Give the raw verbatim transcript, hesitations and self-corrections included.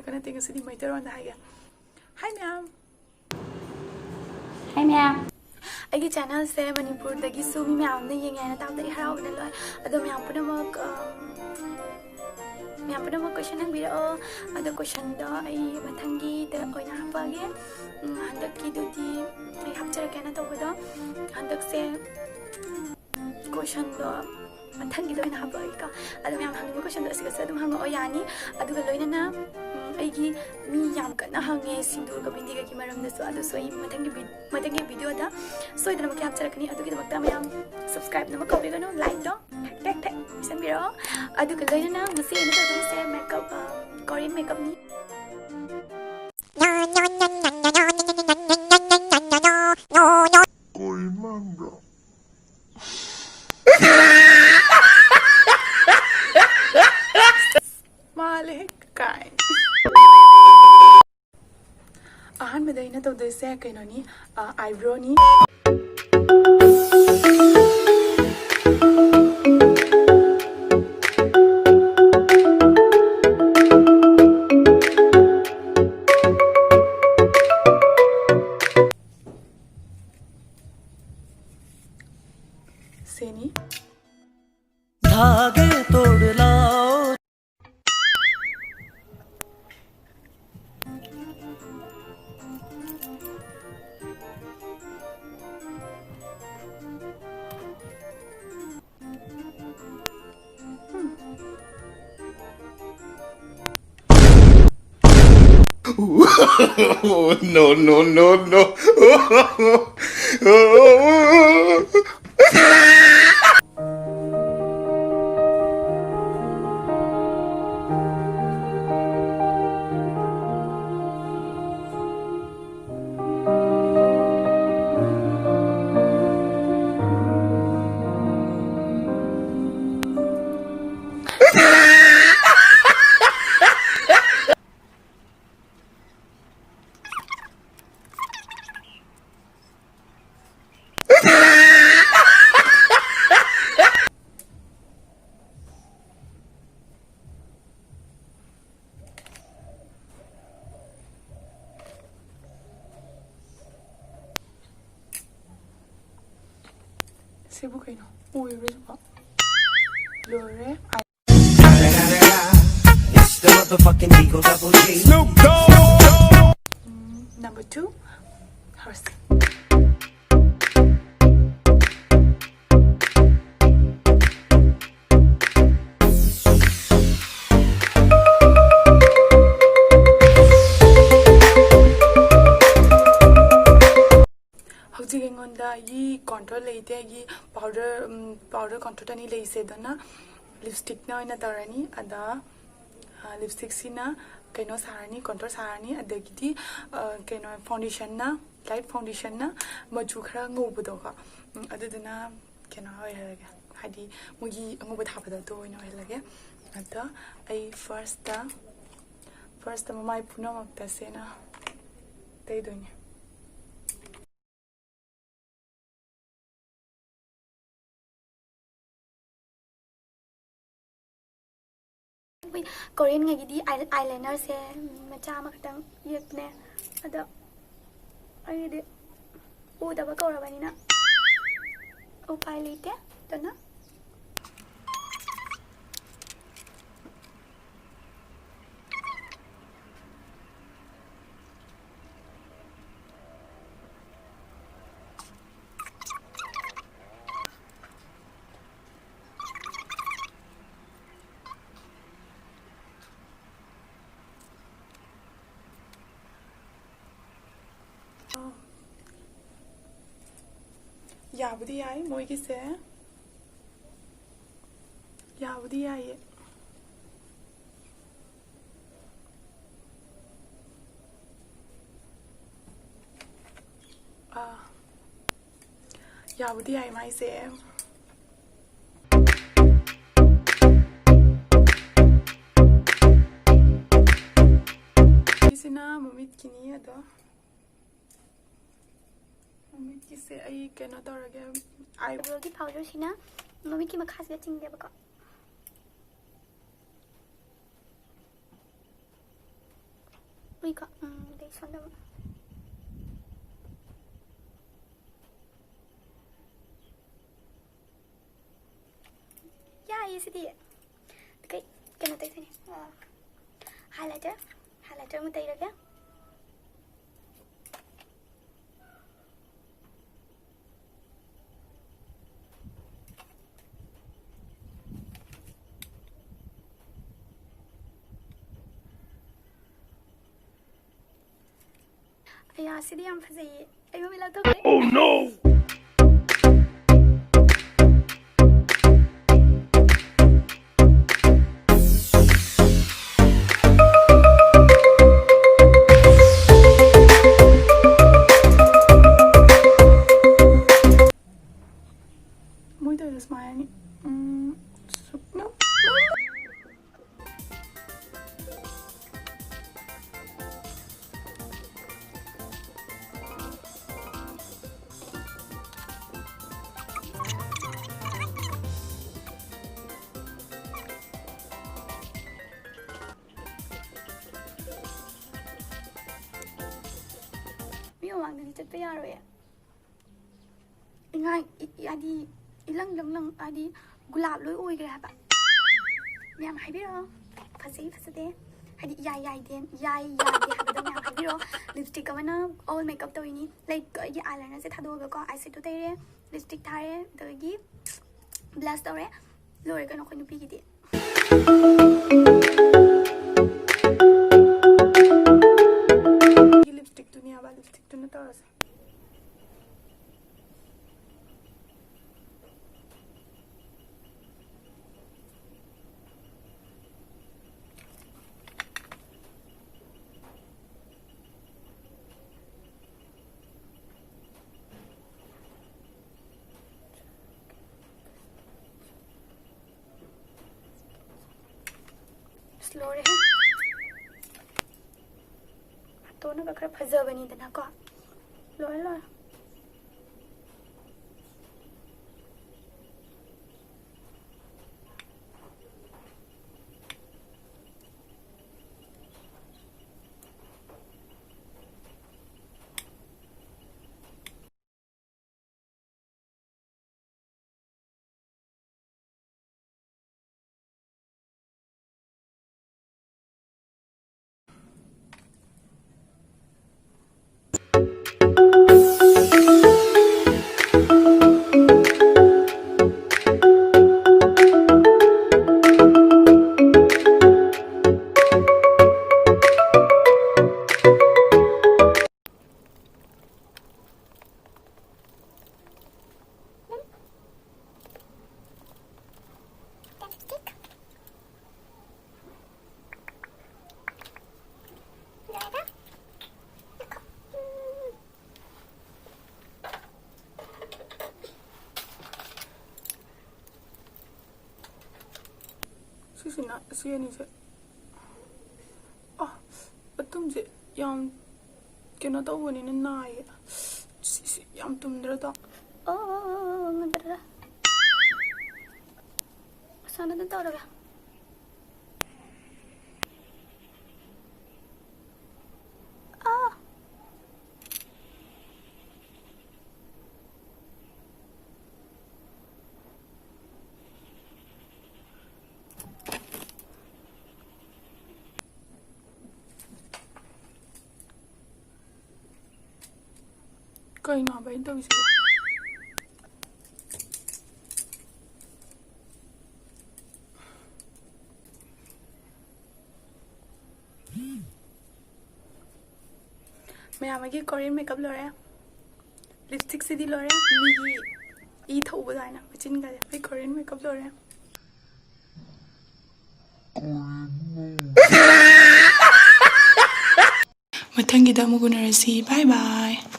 ꯀꯅꯥ ꯇꯤꯡ ꯑꯁꯤꯗꯤ ꯃꯩꯇꯩꯔꯣꯟꯗ ꯍꯥꯏꯒꯦ꯫ ꯍꯥꯏ ꯃꯌꯥꯝ꯫ ꯍꯥꯏ ꯃꯌꯥꯝ꯫ ꯑꯩꯒꯤ ꯆꯦꯅꯦꯜꯁꯦ ꯃꯅꯤꯄꯨꯔꯗꯒꯤꯁꯨ ꯃꯤ ꯃꯌꯥꯝ ꯑꯃꯅ ꯌꯦꯡꯉꯦ ꯍꯥꯏꯅ ꯇꯥꯕꯗ ꯑꯩ ꯍꯔꯥꯎꯕꯅ ꯂꯣꯏ꯫ ꯑꯗꯣ ꯃꯌꯥꯝ ꯄꯨꯝꯅꯃꯛ, ꯑ, ꯃꯌꯥꯝ ꯄꯨꯝꯅꯃꯛ ꯀꯣꯏꯁꯟ ꯍꯪꯕꯤꯔꯛꯑꯣ꯫ ꯑꯗꯣ ꯀꯣꯏꯁꯟꯗꯣ ꯑꯩ ꯃꯊꯪꯒꯤꯗ ꯑꯣꯏꯅ ꯍꯥꯞꯄꯛꯑꯒꯦ꯫ ꯎꯝ, ꯍꯟꯗꯛꯀꯤꯗꯨꯗꯤ ꯑꯩ ꯍꯥꯞꯆꯔꯛꯀꯦꯅ ꯇꯧꯕꯗꯣ꯫ ꯍꯟꯗꯛꯁꯦ ꯀꯣꯏꯁꯟꯗꯣ ꯃꯊꯪꯒꯤꯗ ꯑꯣꯏꯅ ꯍꯥꯞꯄꯛꯑꯒꯦꯀꯣ꯫ ꯑꯗꯣ ꯃꯌꯥꯝ ꯍꯪꯅꯤꯡꯕ ꯀꯣꯏꯁꯟꯗꯣ ꯑꯁꯤꯒꯁꯨ ꯑꯗꯨꯝ ꯍꯪꯉꯛꯑꯣ ꯌꯥꯅꯤ꯫ ꯑꯗꯨꯒ ꯂꯣꯏꯅꯅ, ꯎꯝ, ꯑꯩꯒꯤ ꯃꯤ ꯌꯥꯝ ꯀꯟꯅ ꯍꯪꯉꯦ ꯁꯤꯟꯗꯨꯔꯒ ꯕꯤꯟꯗꯤꯒꯒꯤ ꯃꯔꯝꯗꯁꯨ꯫ ꯑꯗꯨꯁꯨ ꯑꯩ ꯃꯊꯪꯒꯤ ꯚꯤ-, ꯃꯊꯪꯒꯤ ꯚꯤꯗꯤꯑꯣꯗ ꯁꯣꯏꯗꯅꯃꯛꯀꯤ ꯍꯥꯞꯆꯔꯛꯀꯅꯤ꯫ ꯑꯗꯨꯒꯤꯗꯃꯛꯇ ꯃꯌꯥꯝ subscribe ꯅꯃꯛ ꯀꯥꯎꯕꯤꯒꯅꯨ, like ꯇꯣ ꯊꯦꯛ ꯊꯦꯛ ꯊꯦꯛ ꯄꯤꯁꯟꯕꯤꯔꯛꯑꯣ꯫ ꯑꯗꯨꯒ ꯂꯣꯏꯅꯅ ꯉꯁꯤ ꯑꯩꯅ ꯇꯧꯗꯣꯏꯁꯦ makeup, ꯑ, Korean makeupꯅꯤ꯫ ꯀꯣꯔꯤ ꯃꯥꯟꯕ꯭ꯔꯣ? ꯃꯥꯜꯂꯦ ꯀꯥꯏ꯫ ꯑꯍꯥꯟꯕꯗ ꯑꯩꯅ ꯇꯧꯗꯣꯏꯁꯦ ꯀꯩꯅꯣꯅꯤ, ꯑ, eyebrow ꯅꯤ꯫ ꯁꯤꯅꯤ꯫ धागे तोड़ लाओ। No, no, no, no. ꯁꯤꯕꯨ ꯀꯩꯅꯣ ꯑꯣꯏꯔꯤꯕ? ꯂꯣꯏꯔꯦ꯫ ꯅꯝꯕꯔ ꯇꯨ ꯍꯧꯔꯁꯤ꯫ ꯍꯧꯖꯤꯛ ꯑꯩꯉꯣꯟꯗ ꯑꯩꯒꯤ ꯀꯣꯟꯇꯣꯔ ꯂꯩꯇꯦ꯫ ꯑꯩꯒꯤ ꯄꯥꯎꯗꯔ, ꯄꯥꯎꯗꯔ ꯀꯣꯟꯇꯣꯔ ꯑꯅꯤ ꯂꯩꯁꯦ꯫ ꯑꯗꯨꯅ ꯂꯤꯞꯁꯇꯤꯛꯅ ꯑꯣꯏꯅ ꯇꯧꯔꯅꯤ꯫ ꯑꯗ ꯂꯤꯞꯁꯇꯤꯛꯁꯤꯅ ꯀꯩꯅꯣ ꯁꯥꯔꯅꯤ, ꯀꯣꯟꯇꯣꯔ ꯁꯥꯔꯅꯤ꯫ ꯑꯗꯒꯤꯗꯤ ꯀꯩꯅꯣ, ꯐꯥꯎꯟꯗꯦꯁꯟꯅ, ꯂꯥꯏꯠ ꯐꯥꯎꯟꯗꯦꯁꯟꯅ ꯃꯆꯨ ꯈꯔ ꯉꯧꯕꯗꯣꯀꯣ꯫ ꯑꯗꯨꯗꯨꯅ ꯀꯩꯅꯣ ꯑꯣꯏꯍꯜꯂꯒꯦ, ꯍꯥꯏꯗꯤ ꯃꯣꯏꯒꯤ ꯑꯉꯧꯕ ꯊꯥꯕꯗꯣ ꯑꯗꯨ ꯑꯣꯏꯅ ꯑꯣꯏꯍꯜꯂꯒꯦ꯫ ꯑꯗꯣ ꯑꯩ ꯐꯥꯔꯁꯇ, ꯐꯥꯔꯁꯇ ꯃꯃꯥꯏ ꯄꯨꯝꯅꯃꯛꯇ ꯁꯦꯅ ꯇꯩꯗꯣꯏꯅꯦ꯫ ꯑꯩꯈꯣꯏ ꯀꯣꯔꯤꯌꯟꯉꯩꯒꯤꯗꯤ ꯑꯥꯏ-, ꯑꯥꯏꯂꯥꯏꯅꯔꯁꯦ ꯃꯆꯥ ꯑꯃꯈꯛꯇꯪ ꯌꯦꯛꯄꯅꯦ꯫ ꯑꯗꯣ ꯑꯩꯒꯤꯗꯤ ꯎꯗꯕ ꯀꯧꯔꯕꯅꯤꯅ ꯎꯄꯥꯏ ꯂꯩꯇꯦ꯫ ꯑꯗꯨꯅ ꯌꯥꯕꯨꯗꯤ ꯌꯥꯏ ꯃꯣꯏꯒꯤꯁꯦ꯫ ꯌꯥꯕꯨꯗꯤ ꯌꯥꯏꯌꯦ꯫ ꯑꯥ, ꯌꯥꯕꯨꯗꯤ ꯌꯥꯏ ꯃꯥꯏꯁꯦ꯫ ꯁꯤꯁꯤꯅ ꯃꯃꯤꯠꯀꯤꯅꯤ꯫ ꯑꯗꯣ ꯃꯃꯤꯠꯀꯤꯁꯦ ꯑꯩ ꯀꯩꯅꯣ ꯇꯧꯔꯒꯦ, ꯑꯥꯏ ꯑꯥꯏꯕ꯭ꯔꯣꯒꯤ ꯄꯥꯎꯗꯔꯁꯤꯅ ꯃꯃꯤꯠꯀꯤ ꯃꯈꯥꯁꯤꯗ ꯆꯤꯡꯗꯦꯕꯀꯣ꯫ ꯎꯏꯀꯣ꯫ ꯎꯝ, ꯑꯗꯩ ꯁꯣꯝꯗ ꯑꯃꯨꯛ꯫ ꯁꯤꯗꯤ ꯀꯩ, ꯀꯩꯅꯣ ꯇꯩꯗꯣꯏꯅꯦ, highlighter, highlighter ꯑꯃ ꯇꯩꯔꯒꯦ꯫ ꯑꯌꯥ, ꯁꯤꯗꯤ ꯌꯥꯝ ꯐꯖꯩꯌꯦ꯫ ꯑꯩ ꯃꯃꯤꯠ ꯂꯥꯎꯊꯣꯛꯈ꯭ꯔꯦ꯫ Oh no! ꯃꯣꯏ ꯇꯧꯔꯤꯗꯣ ꯁꯨꯃꯥꯏꯅꯅꯤ꯫ ꯎꯝ, ꯁꯨꯞꯅ꯫ ꯃꯤ ꯃꯃꯥꯡꯗꯗꯤ ꯆꯠꯄ ꯌꯥꯔꯣꯏꯌꯦ꯫ ꯏꯉꯥꯏ, ꯏ-, ꯍꯥꯏꯗꯤ ꯏꯂꯪ ꯂꯪ ꯂꯪ, ꯍꯥꯏꯗꯤ ꯒꯨꯂꯥꯞ ꯂꯣꯏ ꯑꯣꯏꯈ꯭ꯔꯦ ꯍꯥꯏꯕ꯫ ꯃꯌꯥꯝ ꯍꯥꯏꯕꯤꯔꯛꯑꯣ, ꯐꯖꯩ ꯐꯖꯗꯦ, ꯍꯥꯏꯗꯤ ꯌꯥꯏ ꯌꯥꯏꯗꯦ, ꯌꯥꯏ ꯌꯥꯗꯦ ꯍꯥꯏꯕꯗꯣ ꯃꯌꯥꯝ ꯍꯥꯏꯕꯤꯔꯛꯑꯣ꯫ Lipstick ꯑꯃꯅ all makeup ꯇꯧꯔꯤꯅꯤ꯫ Like, ꯑꯩꯒꯤ eyelinerꯁꯦ ꯊꯥꯗꯣꯛꯑꯒꯀꯣ, eyeshadow ꯇꯩꯔꯦ, lipstick ꯊꯥꯔꯦ, ꯑꯗꯒꯤ blush ꯇꯧꯔꯦ, ꯂꯣꯏꯔꯦ ꯀꯩꯅꯣ ꯑꯩꯈꯣꯏ ꯅꯨꯄꯤꯒꯤꯗꯤ꯫ ꯑꯩꯒꯤ lipstickꯇꯨꯅꯦꯕ, lipstickꯇꯨꯅ ꯇꯧꯔꯁꯦ꯫ ꯑꯁ, ꯂꯣꯏꯔꯦꯍꯦ꯫ ꯍꯥꯠꯇꯣꯛꯅꯕ ꯈꯔ ꯐꯖꯕꯅꯤꯗꯅꯀꯣ꯫ ꯂꯣꯏꯔꯦ, ꯂꯣꯏꯔꯦ꯫ ꯁꯤꯅ, ꯁꯤ ꯑꯅꯤꯁꯦ꯫ ꯑ, ꯑꯗꯨꯝꯁꯦ ꯌꯥꯝ ꯀꯩꯅꯣ ꯇꯧꯕꯅꯤꯅ ꯅꯥꯏꯌꯦ꯫ ꯁꯤ, ꯁꯤ ꯌꯥꯝ ꯇꯨꯝꯗ꯭ꯔꯗꯣ꯫ ꯑꯣ, ꯑꯣ, ꯑꯣ, ꯑꯣ, ꯉꯝꯗ꯭ꯔꯦꯗ꯫ ꯁꯨꯃꯥꯏꯅ ꯑꯗꯨꯝ ꯇꯧꯔꯒꯦ꯫ ꯑꯥ꯫ ꯀꯩꯅꯣ ꯍꯥꯏꯕ ꯑꯩꯅ ꯇꯧꯔꯤꯁꯤꯕꯣ? ꯃꯌꯥꯝ ꯑꯩꯒꯤ Korean makeup ꯂꯣꯏꯔꯦ꯫ Lipstickꯁꯤꯗꯤ ꯂꯣꯏꯔꯦ꯫ ꯃꯤꯒꯤ ꯏ ꯊꯧꯕ ꯑꯗꯨꯃꯥꯏꯅ ꯃꯆꯤꯟꯒꯁꯦ꯫ ꯑꯩ Korean makeup ꯂꯣꯏꯔꯦ꯫ ꯃꯊꯪꯒꯤꯗ ꯑꯃꯨꯛ ꯎꯅꯔꯁꯤ꯫ Bye bye꯫